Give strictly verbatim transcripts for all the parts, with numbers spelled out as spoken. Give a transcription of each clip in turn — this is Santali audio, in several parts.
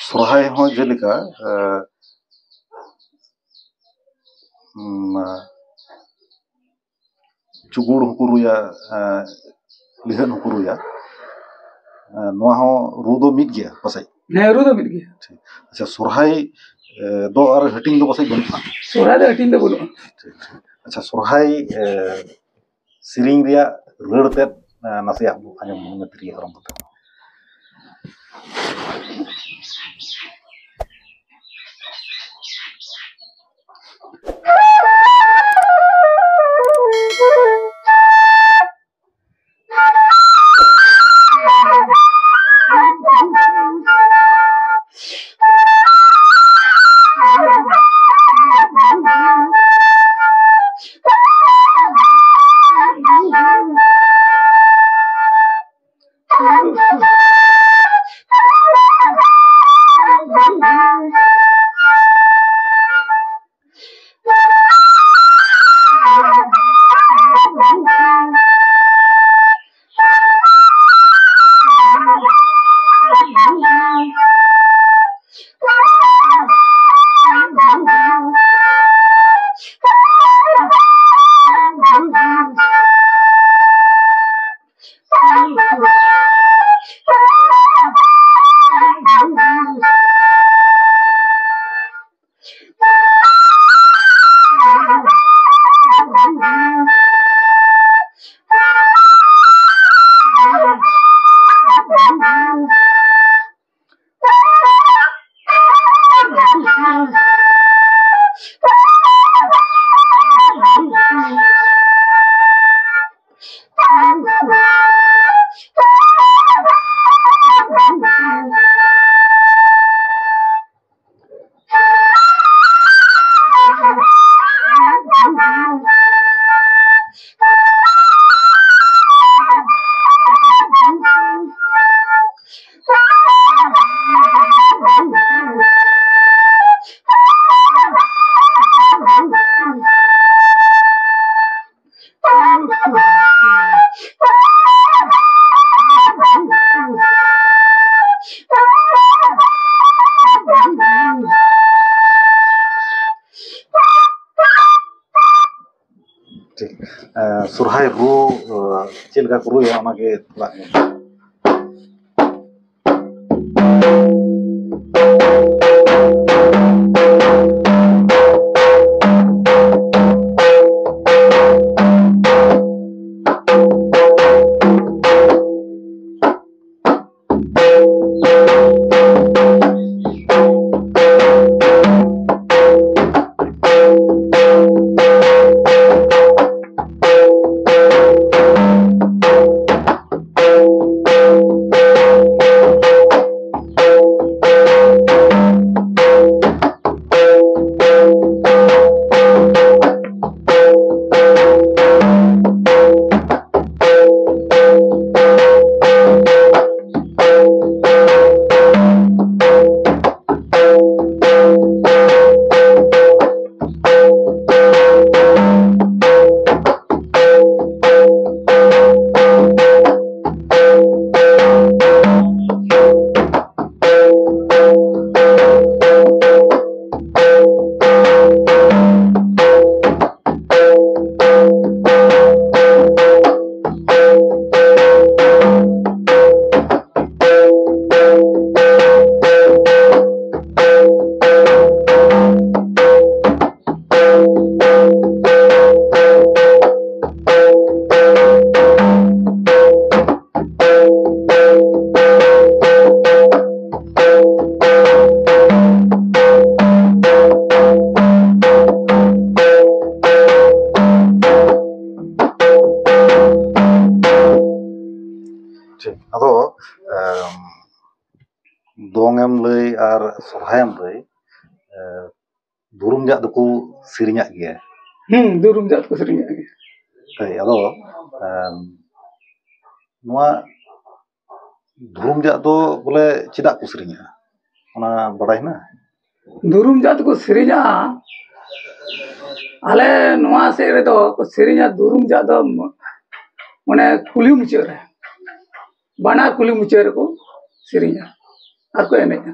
ᱥᱚᱨᱦᱟᱭ ᱦᱚᱸ ᱡᱮᱞᱮᱠᱟ, ᱮ, ᱩᱢ, ᱪᱩᱜᱩᱲ ᱦᱚᱸᱠᱚ ᱨᱩᱭᱟ, ᱮ, ᱞᱤᱦᱟᱹᱱ ᱦᱚᱸᱠᱚ ᱨᱩᱭᱟ᱾ ᱮ, ᱱᱚᱣᱟ ᱦᱚᱸ ᱨᱩ ᱫᱚ ᱢᱤᱫ ᱜᱮᱭᱟ ᱯᱟᱥᱮᱡ? ᱦᱮᱸ, ᱨᱩ ᱫᱚ ᱢᱤᱫ ᱜᱮᱭᱟ᱾ ᱟᱪᱪᱷᱟ, ᱥᱚᱨᱦᱟᱭ, ᱮ, ᱫᱚ ᱟᱨ ᱦᱟᱹᱴᱤᱧ ᱫᱚ ᱯᱟᱥᱮᱡ ᱵᱟᱹᱱᱩᱜᱼᱟ? ᱥᱚᱨᱦᱟᱭ ᱫᱚ ᱦᱟᱹᱴᱤᱧ ᱫᱚ ᱵᱟᱹᱱᱩᱜᱼᱟ᱾ ᱟᱪᱪᱷᱟ, ᱥᱚᱨᱦᱟᱭ, ᱮ, ᱥᱮᱨᱮᱧ ᱨᱮᱭᱟᱜ ᱨᱟᱹᱲ ᱛᱮᱫ, ᱮ, ᱱᱟᱥᱮᱭᱟᱜ ᱵᱚ ᱟᱸᱡᱚᱢ ᱢᱚᱱᱮ ᱛᱤᱨᱭᱳ ᱚᱨᱚᱝ ᱠᱟᱛᱮ᱾ ᱥᱚᱨᱦᱟᱭ ᱨᱩ, ᱮ, ᱪᱮᱫ ᱞᱮᱠᱟ ᱠᱚ ᱨᱩᱭᱟ, ᱚᱱᱟᱜᱮ ᱛᱷᱚᱲᱟ ᱟᱸᱡᱚᱢ᱾ ᱴᱷᱤᱠ᱾ ᱟᱫᱚ, ᱮᱢ, ᱫᱚᱝ ᱮᱢ ᱞᱟᱹᱭ ᱟᱨ ᱥᱚᱨᱦᱟᱭ ᱮᱢ ᱞᱟᱹᱭ, ᱮ, ᱫᱩᱨᱩᱢ ᱡᱟᱜ ᱫᱚᱠᱚ ᱥᱮᱨᱮᱧᱟᱜ ᱜᱮᱭᱟ᱾ ᱦᱩᱸ, ᱫᱩᱨᱩᱢ ᱡᱟᱜ ᱫᱚᱠᱚ ᱥᱮᱨᱮᱧᱟᱜ ᱜᱮᱭᱟ᱾ ᱦᱳᱭ, ᱟᱫᱚ, ᱮᱢ, ᱱᱚᱣᱟ ᱫᱩᱨᱩᱢ ᱡᱟᱜ ᱫᱚ ᱵᱚᱞᱮ ᱪᱮᱫᱟᱜ ᱠᱚ ᱥᱮᱨᱮᱧᱟ, ᱚᱱᱟ ᱵᱟᱰᱟᱭ ᱦᱮᱱᱟᱜᱼᱟ? ᱫᱩᱨᱩᱢ ᱡᱟᱜ ᱫᱚᱠᱚ ᱥᱮᱨᱮᱧᱟ, ᱟᱞᱮ ᱱᱚᱣᱟ ᱥᱮᱫ ᱨᱮᱫᱚ ᱠᱚ ᱥᱮᱨᱮᱧᱟ ᱫᱩᱨᱩᱢ ᱡᱟᱜ ᱫᱚ ᱢᱟᱱᱮ ᱠᱩᱞᱦᱤ ᱢᱩᱪᱟᱹᱫ ᱨᱮ, ᱵᱟᱱᱟᱨ ᱠᱩᱞᱦᱤ ᱢᱩᱪᱟᱹᱫ ᱨᱮᱠᱚ ᱥᱮᱨᱮᱧᱟ ᱟᱨ ᱠᱚ ᱮᱱᱮᱡᱼᱟ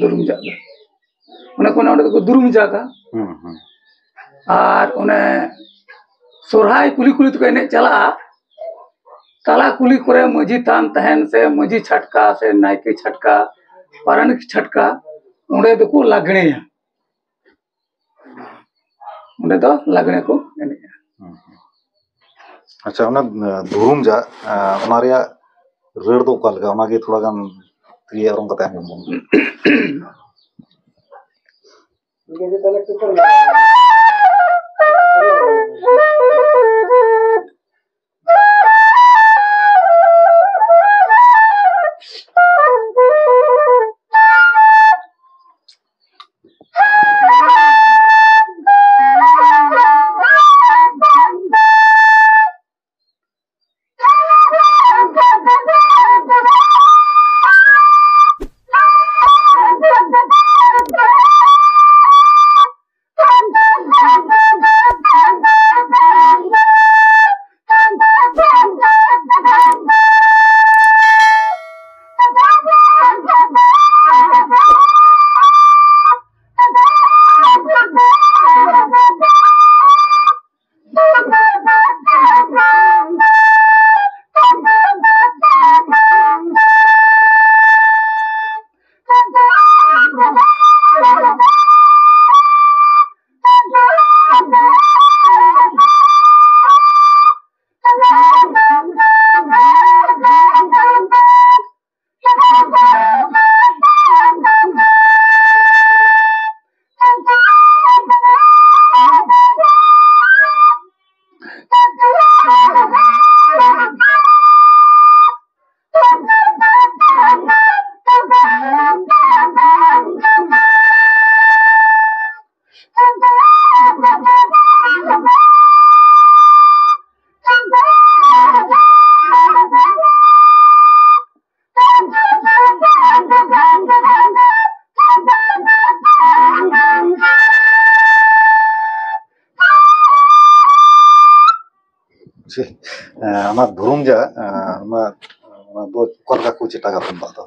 ᱫᱩᱨᱩᱢ ᱡᱟᱜ ᱫᱚ᱾ ᱚᱱᱮ ᱠᱚ ᱚᱸᱰᱮ ᱫᱚᱠᱚ ᱫᱩᱨᱩᱢ ᱡᱟᱜᱟ᱾ ᱦᱩᱸ, ᱦᱩᱸ᱾ ᱟᱨ ᱚᱱᱮ ᱥᱚᱨᱦᱟᱭ ᱠᱩᱞᱦᱤ ᱠᱩᱞᱦᱤ ᱛᱮᱠᱚ ᱮᱱᱮᱡ ᱪᱟᱞᱟᱜᱼᱟ᱾ ᱛᱟᱞᱟ ᱠᱩᱞᱦᱤ ᱠᱚᱨᱮ ᱢᱟᱹᱡᱷᱤ ᱛᱷᱟᱱ ᱛᱟᱦᱮᱱ ᱥᱮ ᱢᱟᱹᱡᱷᱤ ᱪᱷᱟᱴᱠᱟ ᱥᱮ ᱱᱟᱭᱠᱮ ᱪᱷᱟᱴᱠᱟ, ᱯᱟᱨᱟᱱᱤᱠ ᱪᱷᱟᱴᱠᱟ, ᱚᱸᱰᱮ ᱫᱚᱠᱚ ᱞᱟᱜᱽᱬᱮᱭᱟ᱾ ᱚᱸᱰᱮ ᱫᱚ ᱞᱟᱜᱽᱬᱮ ᱠᱚ ᱮᱱᱮᱡᱼᱟ᱾ ᱟᱪᱪᱷᱟ, ᱚᱱᱟ ᱫᱷᱩᱨᱩᱢ ᱡᱟ, ᱚᱱᱟ ᱨᱮᱭᱟᱜ ᱨᱟᱹᱲ ᱫᱚ ᱚᱠᱟ ᱞᱮᱠᱟ, ᱚᱱᱟᱜᱮ ᱛᱷᱚᱲᱟ ᱜᱟᱱ ᱛᱤᱨᱭᱳ ᱚᱨᱚᱝ ᱠᱟᱛᱮ ᱟᱸᱡᱚᱢ ᱵᱚᱱ᱾ ᱟᱪᱪᱷᱟ, ᱚᱱᱟ ᱫᱷᱩᱨᱩᱢ ᱡᱟ, ᱚᱱᱟ ᱚᱱᱟ ᱫᱚ ᱚᱠᱟ ᱞᱮᱠᱟ ᱠᱚ ᱪᱮᱴᱟᱜᱟ ᱛᱩᱢᱫᱟᱜ ᱫᱚ?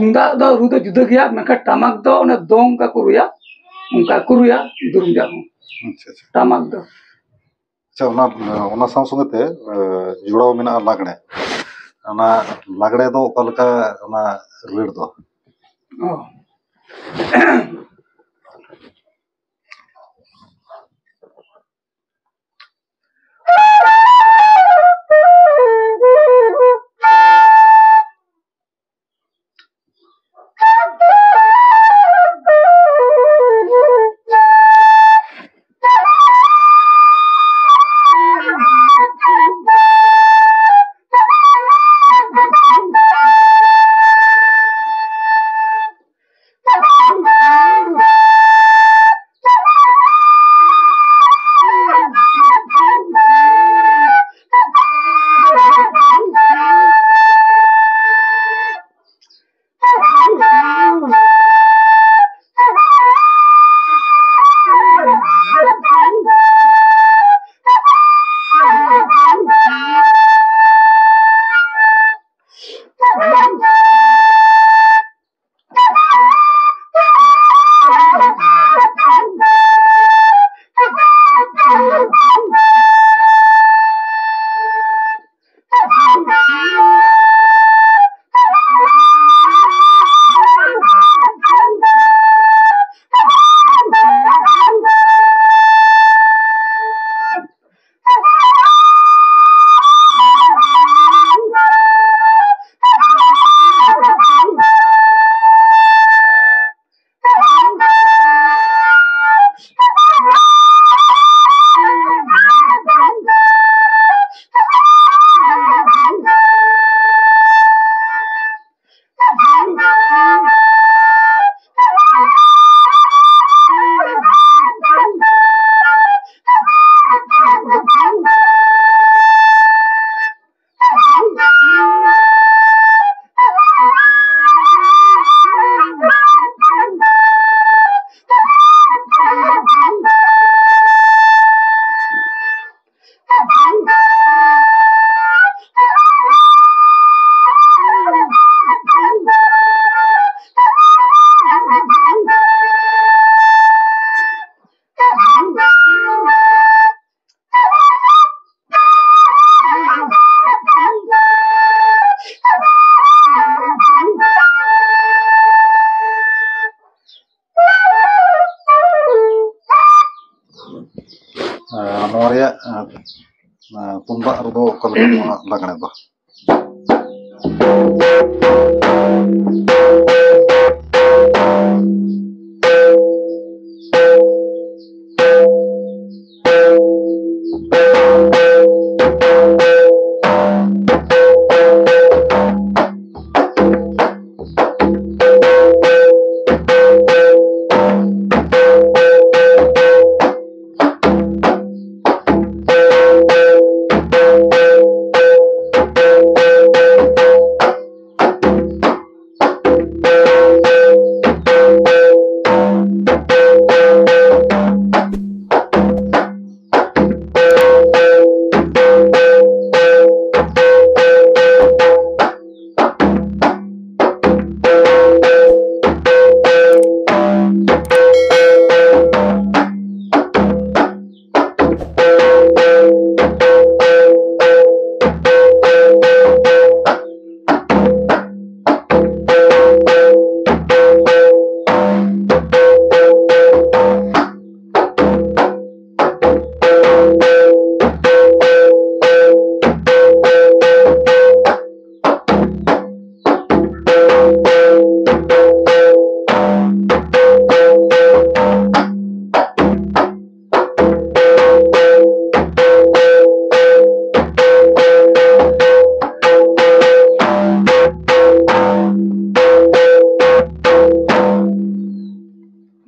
ᱛᱩᱢᱫᱟᱜ ᱫᱚ ᱨᱩ ᱫᱚ ᱡᱩᱫᱟᱹ ᱜᱮᱭᱟ, ᱢᱮᱱᱠᱷᱟᱱ ᱴᱟᱢᱟᱠ ᱫᱚ ᱚᱱᱮ ᱫᱚᱝ ᱚᱱᱠᱟ ᱠᱚ ᱨᱩᱭᱟ, ᱚᱱᱠᱟ ᱠᱚ ᱨᱩᱭᱟ ᱫᱩᱨᱩᱢ ᱡᱟᱜ ᱦᱚᱸ᱾ ᱟᱪᱪᱷᱟ, ᱟᱪᱪᱷᱟ᱾ ᱴᱟᱢᱟᱠ ᱫᱚ᱾ ᱟᱪᱪᱷᱟ, ᱚᱱᱟ, ᱚᱱᱟ ᱥᱟᱶ ᱥᱚᱸᱜᱮ ᱛᱮ, ᱮ, ᱡᱚᱲᱟᱣ ᱢᱮᱱᱟᱜᱼᱟ ᱞᱟᱜᱽᱲᱮ᱾ ᱚᱱᱟ ᱞᱟᱜᱽᱲᱮ ᱫᱚ ᱚᱠᱟ ᱞᱮᱠᱟ ᱚᱱᱟ ᱨᱟᱹᱲ ᱫᱚ? ᱚ᱾ ᱱᱚᱣᱟ ᱨᱮᱭᱟᱜ ᱛᱩᱢᱫᱟᱜ ᱨᱩ ᱫᱚ ᱚᱠᱟ ᱞᱮᱠᱟ ᱱᱚᱣᱟ ᱞᱟᱜᱽᱬᱮ ᱫᱚ?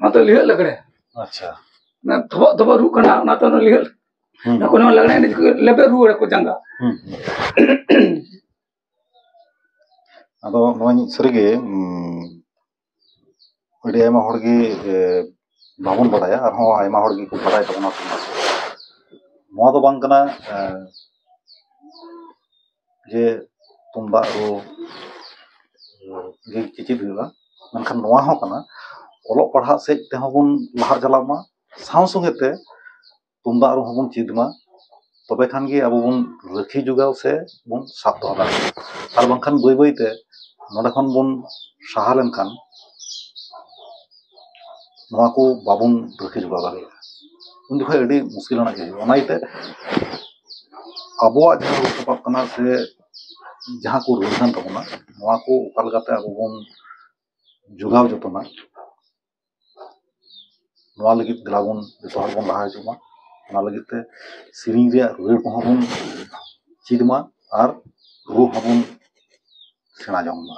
ᱚᱱᱟ ᱫᱚ ᱞᱤᱦᱟᱹᱜ ᱞᱟᱜᱽᱲᱮ᱾ ᱟᱪᱪᱷᱟ᱾ ᱚᱱᱟ ᱛᱷᱚᱵᱚᱜ ᱛᱷᱚᱵᱚᱜ ᱨᱩᱜ ᱠᱟᱱᱟ, ᱚᱱᱟ ᱫᱚ ᱚᱱᱟ ᱞᱤᱦᱟᱹᱜ᱾ ᱦᱩᱸ᱾ ᱚᱱᱟ ᱠᱚ ᱱᱚᱣᱟ ᱞᱟᱜᱽᱲᱮ ᱮᱱᱮᱡ ᱠᱚ ᱞᱮᱵᱮᱫ ᱨᱩᱣᱟᱹᱲ ᱟᱠᱚ ᱡᱟᱸᱜᱟ᱾ ᱦᱩᱸ, ᱦᱩᱸ᱾ ᱟᱫᱚ ᱱᱚᱣᱟ ᱥᱟᱹᱨᱤᱜᱮ, ᱩᱸ, ᱟᱹᱰᱤ ᱟᱭᱢᱟ ᱦᱚᱲᱜᱮ, ᱮ, ᱵᱟᱵᱚᱱ ᱵᱟᱲᱟᱭᱟ, ᱟᱨᱦᱚᱸ ᱟᱭᱢᱟ ᱦᱚᱲ ᱜᱮᱠᱚ ᱵᱟᱲᱟᱭ ᱛᱟᱵᱚᱱᱟ᱾ ᱱᱚᱣᱟ ᱫᱚ ᱵᱟᱝ ᱠᱟᱱᱟ, ᱮ, ᱡᱮ ᱛᱩᱢᱫᱟᱜ ᱨᱩ ᱜᱮ ᱪᱮᱪᱮᱫ ᱦᱩᱭᱩᱜᱼᱟ, ᱢᱮᱱᱠᱷᱟᱱ ᱱᱚᱣᱟ ᱦᱚᱸ ᱠᱟᱱᱟ, ᱚᱞᱚᱜ ᱯᱟᱲᱦᱟᱜ ᱥᱮᱫ ᱛᱮᱦᱚᱸ ᱵᱚᱱ ᱞᱟᱦᱟ ᱪᱟᱞᱟᱜ ᱢᱟ, ᱥᱟᱶ ᱥᱚᱸᱜᱮ ᱛᱮ ᱛᱩᱢᱫᱟᱜ ᱨᱩ ᱦᱚᱸᱵᱚᱱ ᱪᱮᱫ ᱢᱟ, ᱛᱚᱵᱮ ᱠᱷᱟᱱ ᱜᱮ ᱟᱵᱚ ᱵᱚᱱ ᱨᱟᱹᱠᱷᱤ ᱡᱚᱜᱟᱣ ᱥᱮ ᱵᱚᱱ ᱥᱟᱵ ᱫᱚᱦᱚ ᱫᱟᱲᱮᱭᱟᱜᱼᱟ᱾ ᱟᱨ ᱵᱟᱝᱠᱷᱟᱱ ᱵᱟᱹᱭ ᱵᱟᱹᱭ ᱛᱮ ᱱᱚᱰᱮ ᱠᱷᱚᱱ ᱵᱚᱱ ᱥᱟᱦᱟ ᱞᱮᱱᱠᱷᱟᱱ ᱱᱚᱣᱟ ᱠᱚ ᱵᱟᱵᱚᱱ ᱨᱟᱹᱠᱷᱤ ᱡᱚᱜᱟᱣ ᱫᱟᱲᱮᱭᱟᱜᱼᱟ᱾ ᱩᱱ ᱡᱚᱠᱷᱚᱱ ᱟᱹᱰᱤ ᱢᱩᱥᱠᱤᱞ ᱟᱱᱟᱜ ᱜᱮ ᱦᱩᱭᱩᱜᱼᱟ᱾ ᱚᱱᱟ ᱤᱭᱟᱹᱛᱮ ᱟᱵᱚᱣᱟᱜ ᱡᱟᱦᱟᱸ ᱨᱩ ᱥᱟᱯᱟᱵ ᱠᱟᱱᱟ ᱥᱮ ᱡᱟᱦᱟᱸ ᱠᱚ ᱨᱩ ᱠᱟᱱ ᱛᱟᱵᱚᱱᱟ, ᱱᱚᱣᱟ ᱠᱚ ᱚᱠᱟ ᱞᱮᱠᱟᱛᱮ ᱟᱵᱚ ᱵᱚᱱ ᱡᱚᱜᱟᱣ ᱡᱚᱛᱚᱱᱟ, ᱱᱚᱣᱟ ᱞᱟᱹᱜᱤᱫ ᱫᱮᱞᱟ ᱵᱚᱱ ᱡᱚᱛᱚ ᱦᱚᱲ ᱵᱚᱱ ᱞᱟᱦᱟ ᱦᱤᱡᱩᱜ ᱢᱟ᱾ ᱚᱱᱟ ᱞᱟᱹᱜᱤᱫ ᱛᱮ ᱥᱮᱨᱮᱧ ᱨᱮᱭᱟᱜ ᱨᱩᱣᱟᱹᱲ ᱠᱚᱦᱚᱸ ᱵᱚᱱ ᱪᱮᱫ ᱢᱟ ᱟᱨ ᱨᱩ ᱦᱚᱸᱵᱚᱱ ᱥᱮᱬᱟ ᱡᱚᱝ ᱢᱟ᱾